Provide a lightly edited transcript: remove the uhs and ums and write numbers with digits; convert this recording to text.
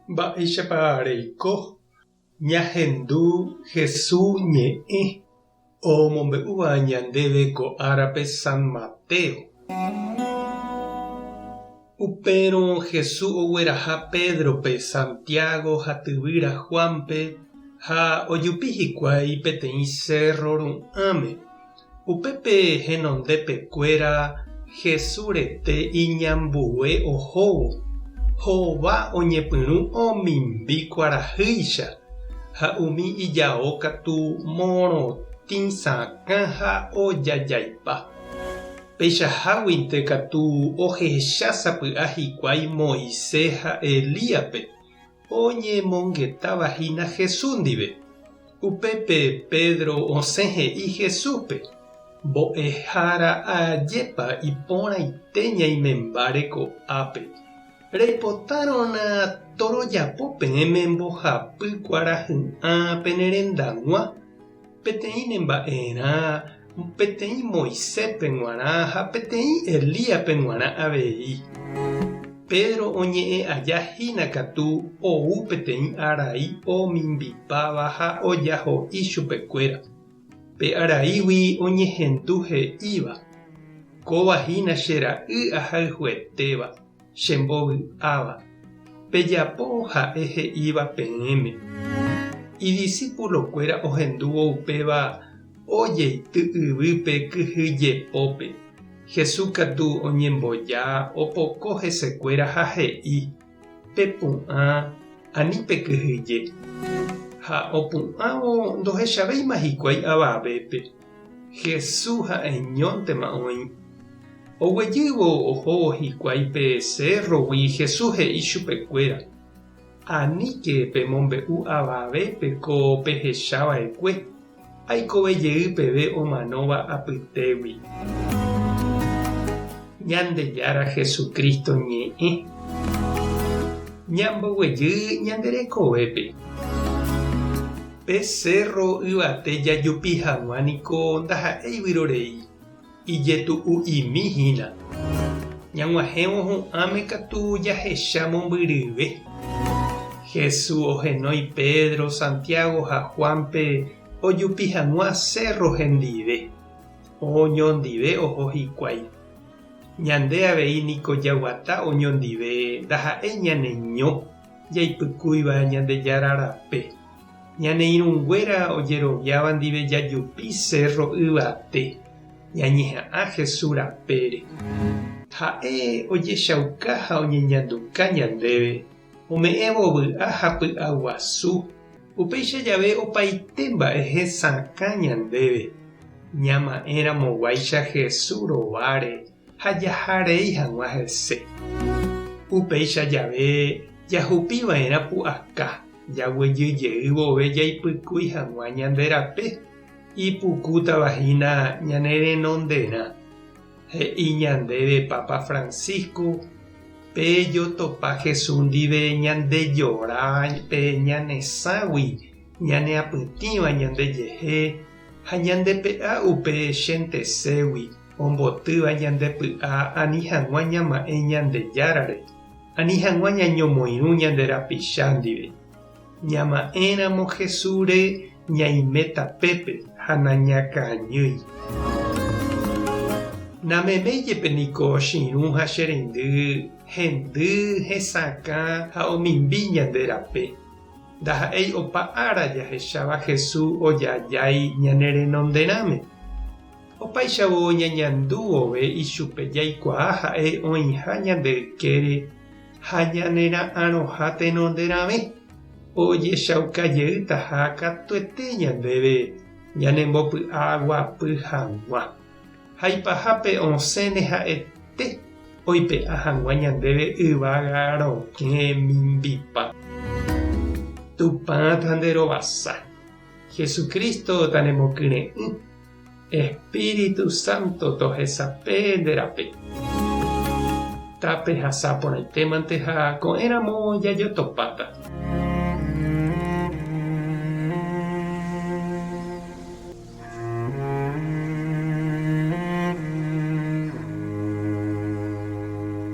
Mba'éichapa reiko ñahendu Hesu ñe'ẽ omombe'úva ñandéve ko árape San Mateo? Upérõ Hesu ogueraha Pédrope, Santiago ha tyvýra Juánpe ha ojupi hikuái peteĩ sérro ru'ãme. Upépe henondepekuéra Jesús rete iñambue ohóvo, hova oñepyrũ omimbi kuarahýicha, ha umi ijao katu morotĩ sakã ha ojajaipa. Peichaháguinte katu ohecha sapy'a hikuái Moisés ha Elíaspe, oñemongetáva hína Jesús ndive. Upépe Pedro osẽ he'i Jesúspe, Mbo'ehára ajépa iporãite ñaimembáre ko'ápe. Reipotárõna torojapo peẽme mbohapy kuarahy'ã pene rendag̃ua, peteĩ ne mba'erã, peteĩ Moiséspe g̃uarã ha peteĩ Elíaspe g̃uarã avei. Pedro oñe'ẽ aja hína katu ou peteĩ arai omimbipáva ha ojaho'i chupekuéra. Pe araígui oñehendu he'íva, Kóva hína che ra'y ahayhuetéva, chembovy'áva. Pejapo ha'e he'íva peẽme. Idisipulokuéra ohendúvo upéva ojeity yvýpe kyhyjepópe. Jesús katu oñemboja, opoko hesekuéra ha he'i, Pepu'ã, ani pekyhyje. Ha opu'ãvo ndohechavéima hikuái avavépe. Jesús ha'eñóntema oĩ. Oguejývo ohóvo hikuái pe sérrogui Jesús he'i chupekuéra, Aníke pemombe'u avavépe ko pehecha va'ekue, aikove jey peve omanóva apytégui. Ñandejára Jesucristo ñe'ẽ ñamboguejy ñande rekovépe. Pe sérro yvate jajupi hag̃ua niko ndaha'éi vyrorei, ijetu'u'imi hína. Ñag̃uahẽvo hu'ãme katu jahecha mombyryve. Jesús ohenói Pedro, Santiago ha Juánpe ojupi hag̃ua sérro hendive. Oñondive oho hikuái. Ñande avei niko jaguata oñondive ndaha'éi ñaneño jaipykúiva Ñandejára rape. Ñane irũnguéra ojeroviáva ndive jajupi sérro yvate, ñañeha'ã Jesús rapére. Ha'e ojechauka ha oñeñanduka ñandéve, ome'ẽvo vy'a ha py'aguasu, upéicha jave opaite mba'e hesakã ñandéve, ñama'ẽramoguáicha Jesús rováre ha jaha rei hag̃ua hese. Upéicha jave jahupiva'erã pu'aka. Jaguejy jey vove jaipykúi hag̃ua ñande rape, ipukútava hína ñane renonderã, he'i ñandéve Papa Francisco, pe jotopa Jesús ndive ñandejora pe ñane sãgui ñaneapytĩva ñandejehe ha ñandepe'a upe chenteségui ombotýva ñande py'a ani hag̃ua ñama'ẽ Ñandejárare. Ani hag̃ua ñañomoirũ ñande rapicha ndive. Ñama'ẽramo Jesúsre ñaime tapépe ha nañakañýi. Nameméi jepe niko che irũ ha che reindy hendy, hesakã ha omimbi ñande rape. Ndaha'éi opa ára jahecháva Jesús ojajái ñane renonderãme. Opáichavo ñañandu vove ichupe jaikuaa ha'e oĩha ñande ykére ha ñanera'arõha tenonderãve, ojechauka jeýtaha katuete ñandéve ñanembopy'a guapy hag̃ua. Ha ipahápe osẽne ha'ete oipe'a hag̃ua ñandéve yvága rokẽ mimbipa. Tupã tanderovasa. Jesucristo tanemokyre'ỹ. Espíritu Santo tohesape nde rape. Tapehasa porãitémante ha ko'ẽramo jajotopáta.